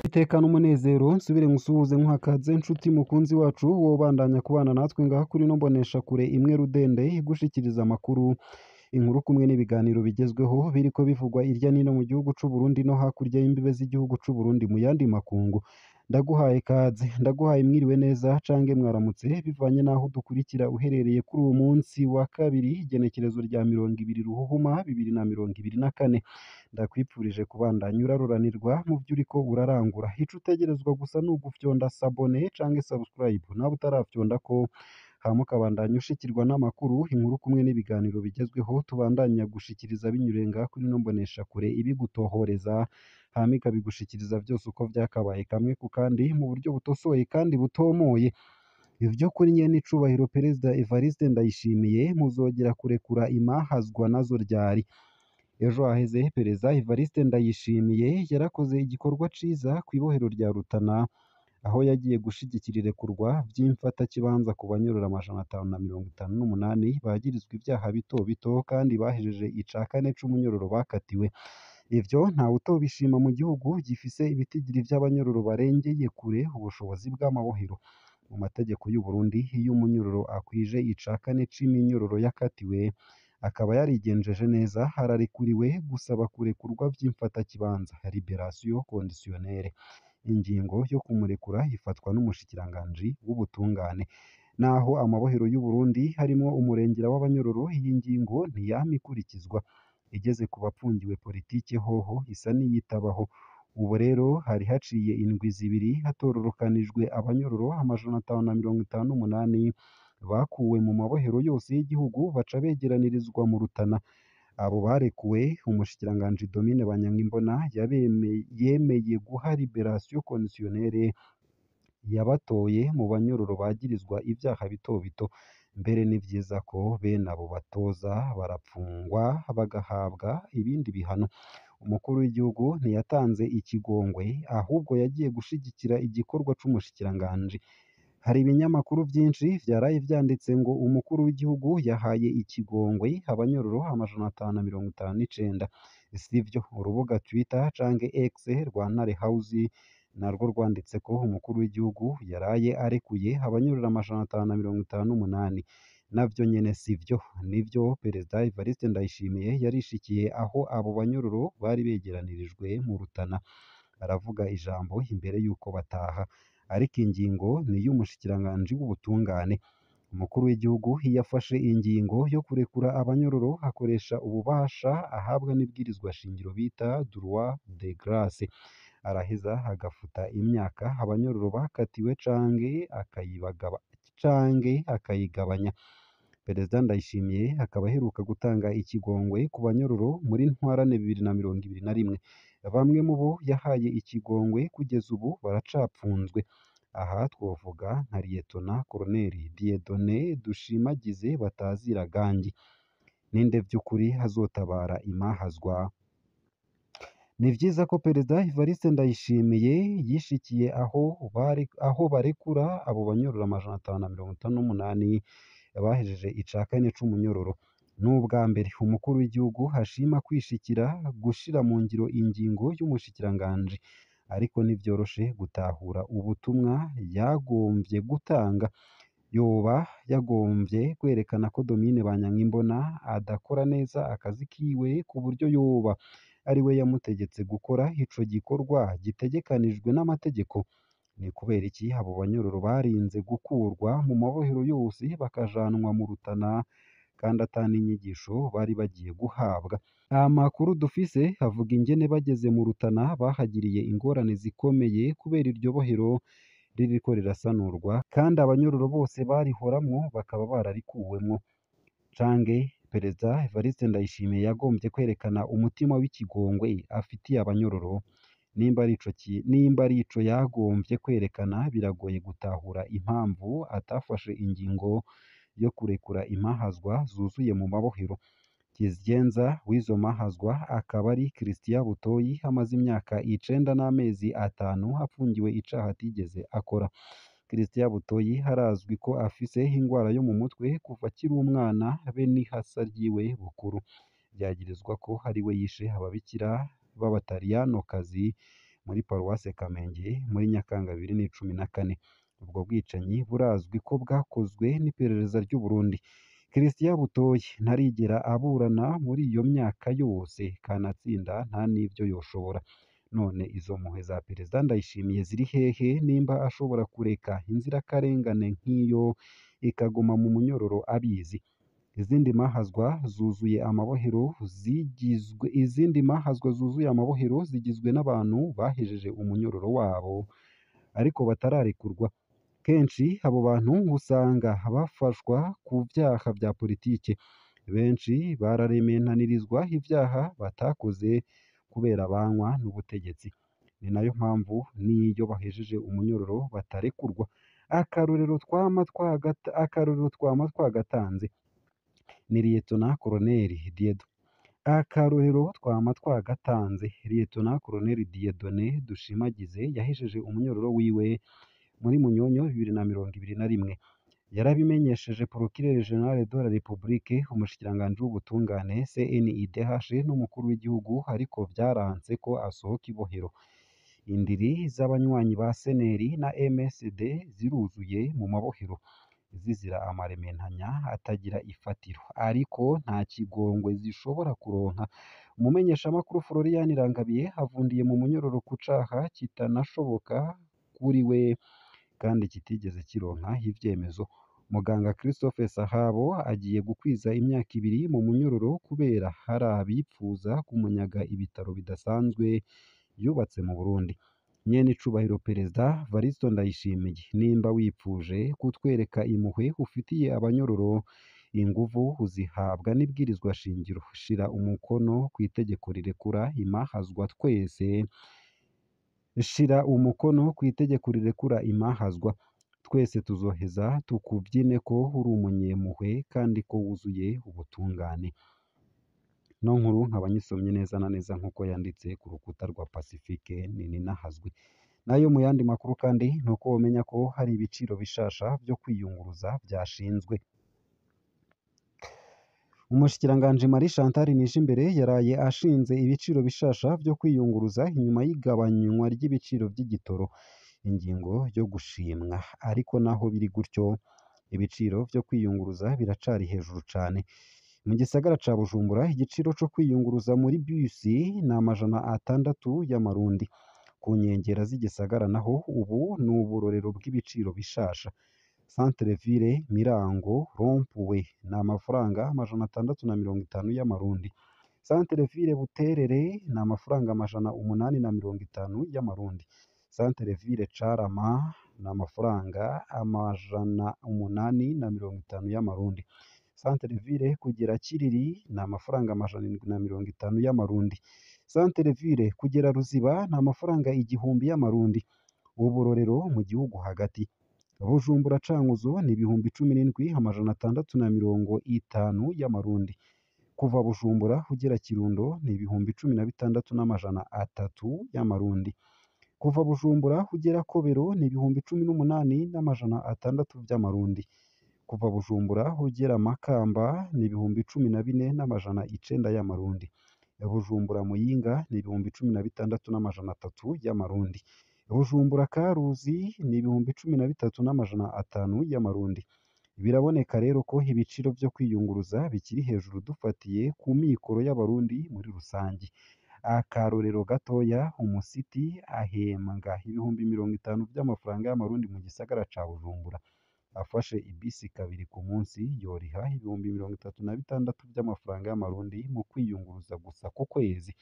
Iteka n'umunezero nsubire nkusuhuze nkuhakaze nshuti mukunzi wacu wobandanya kubana natwe ngaha kuri ino mboneshakure imwe rudende igushikiriza amakuru, inkuru kumwe n'ibiganiro bigezweho biriko bivugwa irya nino mu gihugu c'u Burundi no hakurya y'imbibe z'igihugu c'u Burundi mu yandi makungu. Ndaguhaye kaze, ndaguhaye mwiriwe neza cange mwaramutse bivanye n'aho udukurikira uherereye kuri uwu munsi wa kabiri igenekerezo rya 20 Ruhuhuma 2024. Ndakwipfurije kubandanya uraruranirwa mu vyo uriko urarangura. Ico utegerezwa gusa ni ugufyonda s'abonner canke subscribe nawe utarafyondako, hama ukabandanya ushikirwa n'amakuru, inkuru kumwe n'ibiganiro bigezweho tubandanya gushikiriza binyuriye ngaha kuri ino mboneshakure ibigutohoreza, hama ikabigushikiriza vyose uko vyakabaye kamwe ku kandi mu buryo butosoye kandi butomoye. Ivyo kuri nyenicubahiro Perezida Evariste Ndayishimiye muzogera kurekura imahazwa nazo ryari? Ejo haheze Perezida Evariste Ndayishimiye yarakoze igikorwa ciza kw'ibohero rya Rutana, aho yagiye gushigikira irekurwa vy'imfatakibanza ku banyororo 558 bagirizwa ivyaha bito bito kandi bahejeje ica kane c'umunyororo bakatiwe. Ivyo ntawutobishima mu gihugu gifise ibitigiri vy'abanyororo barengeye kure ubushobozi bw'amabohero. Mu mategeko y'u Burundi, iyo umunyororo akwije ica kane c'iminyururu yakatiwe akaba yarigenjeje neza, ararekuriwe gusaba kurekurwa vy'imfatakibanza (libération conditionnelle). Ingingo yo kumurekura ifatwa n'umushikiranganji w'ubutungane. Naho amabohero y'u Burundi harimwo umurengera w'abanyororo, iyi ngingo ntiyama ikurikizwa. Igeze ku bapfungiwe politike hoho isa n'iyitabaho. Ubu rero hari haciye indwi zibiri hatororokanijwe abanyororo 558 bakuwe mu mabohero yose y'igihugu baca begeranirizwa mu Rutana. Abo barekuwe umushikiranganji Domine Banyankimbona yemeye guha libération conditionnelle yabatoye mu banyororo bagirizwa ivyaha bito bito. Mbere ni vyiza ko bene abo batoza barapfungwa bagahabwa ibindi bihano. Umukuru w'igihugu ntiyatanze ikigongwe ahubwo yagiye gushigikira igikorwa c'umushikiranganji. Hari ibinyamakuru vyinshi vyaraye vyanditse ngo umukuru w'igihugu yahaye ikigongwe abanyororo 559. Sivyo, urubuga Twitter canke X rwa Ntare House narwo rwanditse ko umukuru w'igihugu yaraye arekuye abanyororo 558. Navyo nyene sivyo. Nivyo Perezida Evariste Ndayishimiye yarishikiye aho abo banyororo bari begeranirijwe mu Rutana, aravuga ijambo imbere y'uko bataha. Ariko ingingo ni iy'umushikiranganji w'ubutungane. Umukuru w'igihugu iyo afashe ingingo yo kurekura abanyororo akoresha ububasha ahabwa n'ibwirizwa shingiro bita droit de grâce. Araheza agafuta imyaka abanyororo bakatiwe canke akayigabanya. Perezida Ndayishimiye akaba aheruka gutanga ikigongwe ku banyororo muri ntwarante 2021. Bamwe mu bo yahaye ikigongwe kugeza ubu baracapfunzwe. Aha twovuga nka Liyetona Koloneli Dieudonné Dushimagize Batazira Gangi. Ninde vy'ukuri azotabara imahazwa? Ni vyiza ko Perezida Evariste Ndayishimiye yishikiye aho barekura abo banyororo 558 bahejeje ica kane c'umunyororo. Ni ubwa mbere umukuru w'igihugu ashima kwishikira gushira mu ngiro ingingo y'umushikiranganji, ariko ntivyoroshe gutahura ubutumwa yagomvye gutanga. Yoba yagomvye kwerekana ko Domine Banyankimbona adakora neza akazi kiwe ku buryo yoba ariwe yamutegetse gukora ico gikorwa gitegekanijwe n'amategeko. Ni kubera iki abo banyororo barinze gukurwa mu mabohero yose bakajanwa mu Rutana kandi ata n'inyigisho bari bagiye guhabwa? Amakuru dufise avuga ingene bageze mu Rutana bahagiriye ingorane zikomeye kubera iryo bohero ririko rirasanurwa kandi abanyororo bose barihoramwo bakaba bararikuwemwo. Canke Perezida Evariste Ndayishimiye yagomvye kwerekana umutima w'ikigongwe afitiye abanyororo. Nimba arico yagomvye kwerekana, biragoye gutahura impamvu atafashe ingingo yo kurekura impahazwa zuzuye mu mabohero. Kizigenza w'izo mahazwa akaba ari Christian Butoyi amaze imyaka 9 n'amezi 5 apfungiwe icaha atigeze akora. Christian Butoyi arazwi ko afise ingwara yo mu mutwe kuva akiri umwana be n'ihasa ryiwe Bukuru. Vyagirizwa ko ariwe yishe ababikira b'abataliyanokazi muri paruwase Kamenge muri Nyakanga 2014. Ubwo bwicanyi burazwi ko bwakozwe n'iperereza ry'u Burundi. Christian Butoyi ntarigera aburana muri iyo myaka yose, kanatsinda nta n'ivyo yoshobora. None izo mpuhwe za Perezida Ndayishimiye ziri hehe nimba ashobora kureka inzirakarengane nk'iyo ikaguma mu munyororo abizi? Izindi mahazwa zuzuye amabohero zigizwe izindi mahazwa zuzuye amabohero zigizwe n'abantu bahejeje umunyororo wabo ariko batararekurwa. Kenshi abo bantu usanga bafashwa ku vyaha vya politike. Benshi bararementanirizwa ivyaha batakoze kubera banywa n'ubutegetsi. Ni nayo mpamvu n'iyo bahejeje umunyororo batarekurwa. Akarorero twama twagatanze ni Liyetona Koloneli Diedo. Akarorero twama twagatanze Liyetona Koloneli Dieudonné Dushimagize yahejeje umunyororo wiwe muri Munyonyo 2021. Yarabimenyesheje Procureur General de la République, umushikiranganji w'ubutungane CNIDH n'umukuru w'igihugu, ariko vyaranse ko asohoka ibohero. Indiri z'abanywanyi ba Seneri na MSD ziruzuye mu mabohero zizira amarementanya atagira ifatiro, ariko nta kigongwe zishobora kuronka. Umumenyeshamakuru Florian Irangabiye avundiye mu munyororo ku caha kitanashoboka kuri we kandi kitigeze kironka ivyemezo. Muganga Christophe Sahabo agiye gukwiza imyaka ibiri mu munyororo kubera hari abipfuza kumunyaga ibitaro bidasanzwe yubatse mu Burundi. Nyenicubahiro Perezida Varisto Ndayishimiye, nimba wipfuje kutwereka impuhwe ufitiye abanyororo, inguvu uzihabwa n'ibwirizwa shingiro. Shira umukono kw'itegeko rirekura imahazwa twese Shira umukono kw'itegeko rirekura imahazwa twese, tuzoheza tukuvyine ko uri umunyempuhwe kandi ko wuzuye ubutungane. No nkuru nkaba nyisomye neza na neza nk'uko yanditse ku rukuta rwa Pacifique Nininahazwe. Nayo mu yandi makuru kandi ni uko womenya ko hari ibiciro bishasha vyo kwiyunguruza vyashinzwe. Umushikiranganji Marie Chantal Nijimbere yaraye ashinze ibiciro bishasha vyo kwiyunguruza inyuma y'igabanywa ry'ibiciro vy'igitoro, ingingo yo gushimwa. Ariko naho biri gutyo, ibiciro vyo kwiyunguruza biracari hejuru cane. Mu gisagara ca Bujumbura igiciro co kwiyunguruza muri bisi ni 600 y'amarundi. Ku nkengera z'igisagara naho ubu ni uburorero bw'ibiciro bishasha. Centre Ville Mirango Rompuwe ni amafaranga 650 y'amarundi. Centre Ville Buterere ni amafaranga 850 y'amarundi. Centre Ville Carama ni amafaranga 850 y'amarundi. Centre Ville kugera Kiriri ni amafaranga 750 y'amarundi. Centre Ville kugera Ruziba ni amafaranga 1000 y'amarundi. Uburorero mu gihugu hagati. Bujumbura Cankuzo ni 17,650 y'amarundi. Kuva Bujumbura ugera Kirundo ni 16,300 y'amarundi. Kuva Bujumbura ugera Kobero ni 18,600 vy'amarundi. Kuva Bujumbura ugera Makamba ni 14,900 y'amarundi. Bujumbura Muyinga ni 16,300 y'amarundi. Bujumbura Karuzi ni 13,500 y'amarundi. Biraboneka rero ko ibiciro vyo kwiyunguruza bikiri hejuru dufatiye ku mikoro y'abarundi muri rusangi. Akarorero gatoya, umusiti ahembwa 50,000 vy'amafaranga y'amarundi mu gisagara ca Bujumbura. Afashe ibisi kabiri ku munsi yoriha 36,000 vy'amafaranga y'amarundi mu kwiyunguruza gusa ku kwezi.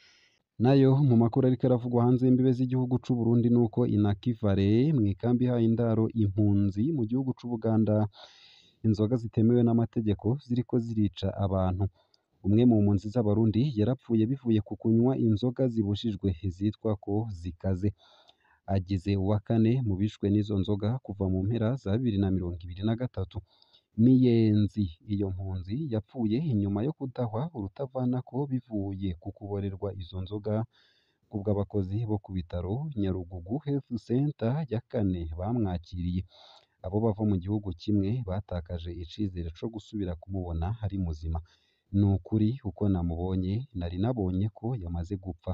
Nayo mu makuru ariko aravugwa hanze y'imbibe z'igihugu c'u Burundi nuko Inakivale mw'ikambi ihaye indaro impunzi mu gihugu c'u Buganda inzoga zitemewe n'amategeko ziriko zirica abantu. Umwe mu mpunzi z'abarundi yarapfuye bivuye ku kunywa inzoga zibujijwe zitwa ko zikaze. Agize uwa kane mu bishwe n'izo nzoga kuva mu mpera za 2023. Miyenzi iyo mpunzi yapfuye inyuma yo kudahwa urutavanako bivuye ku kuborerwa izo nzoga kubw'abakozi bo ku bitaro Nyarugugu Health Center ya kane bamwakiriye. Abo bava mu gihugu kimwe batakaje icizere co gusubira kumubona ari muzima. Ni ukuri uko namubonye nari nabonye ko yamaze gupfa.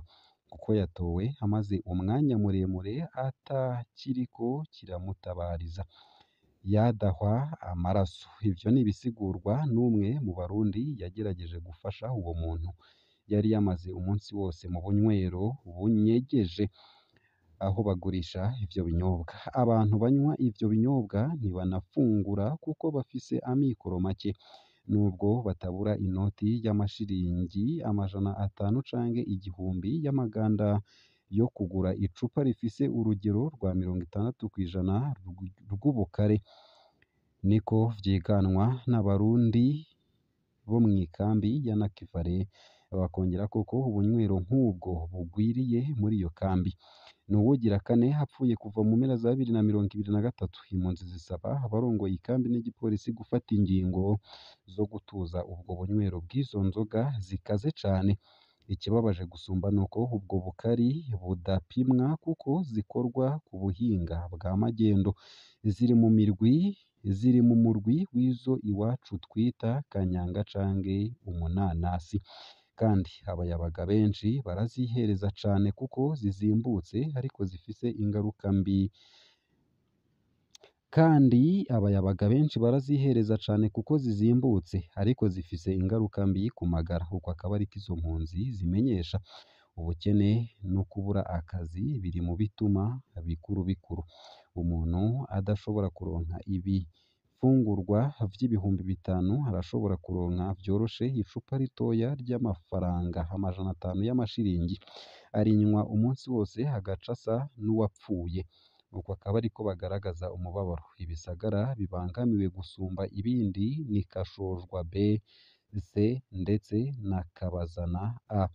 kuko yatowe amaze umwanya muremure atakiriko kiramutabariza, yadahwa amaraso. Ivyo ni ibisigurwa n'umwe mu Barundi yagerageje gufasha uwo muntu yari yamaze umunsi wose mu bunywero bunyegeje aho bagurisha ivyo binyobwa. Abantu banywa ivyo binyobwa ntibanafungura kuko bafise amikoro make, nubwo batabura inoti y'amashiringi 500 canke 1000 y'amaganda yo kugura icupa rifise urugero rwa 60% rw'ubukare. Niko vyiganwa n'Abarundi bo mw'ikambi ya Nakivale, bakongera koko ubunywero nk'ubwo bugwiriye muri iyo kambi. Ni uwugira kane apfuye kuva mu mpera za 2023. Impunzi zisaba abarongoye ikambi n'igipolisi gufata ingingo zo gutuza ubwo bunywero bw'izo nzoga zikaze cane. Ikibabaje gusumba nuko ubwo bukari budapimwa kuko zikorwa ku buhinga bwa magendo, ziri mu murwi w'izo iwacu twita kanyanga canke umunanasi. Kandi abayabaga benshi barazihereza cane kuko zizimbutse ariko zifise ingaruka mbi. Kandi abayabaga benshi barazihereza cane kuko zizimbutse ariko zifise ingaruka mbi ku magara. Uko akaba ariko izo mpunzi zimenyesha. Ubukene no kubura akazi biri mu bituma bikuru bikuru umuntu adashobora kuronka ibifungurwa vy'ibihumbi 5 arashobora kuronka vyoroshe icupa ritoya ry'amafaranga 500 y'amashiringi, arinywa umunsi wose agaca asa n'uwapfuye. Uko akaba ariko bagaragaza umubabaro. Ibisagara bibangamiwe gusumba ibindi ni Kashojwa B, C ndetse na Kabazana A.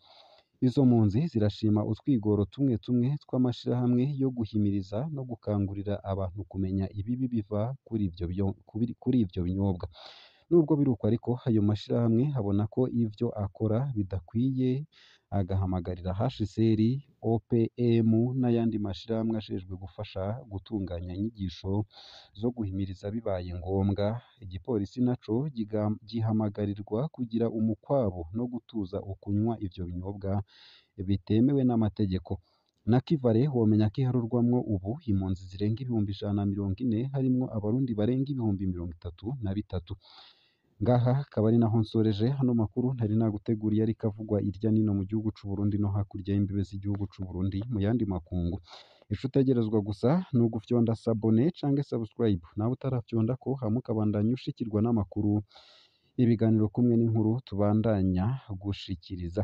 Izo mpunzi zirashima utwigoro tumwe tumwe tw'amashirahamwe yo guhimiriza no gukangurira abantu kumenya ibibi biva kuri ivyo binyobwa. Nubwo biruko ariko, ayo mashirahamwe abona ko ivyo akora bidakwiye, agahamagarira HCR, OPM n'ayandi mashirahamwe ajejwe gufasha gutunganya inyigisho zo guhimiriza bibaye ngombwa. Igipolisi naco gihamagarirwa kugira umukwabo no gutuza ukunywa ivyo binyobwa bitemewe n'amategeko. Nakivale womenya ko iharurwamwo ubu impunzi zirenga 140,000, harimwo Abarundi barenga 33,000. Ngaha akaba ari naho nsoreje hano makuru ntari naguteguriye ariko avugwa irya nino mu gihugu c'u Burundi no hakurya y'imbibe z'igihugu c'u Burundi mu yandi makungu. Ico utegerezwa gusa ni ugufyonda sabone canke subscribe, nawe utarafyondako hama ukabandanya ushikirwa n'amakuru, ibiganiro kumwe n'inkuru tubandanya gushikiriza.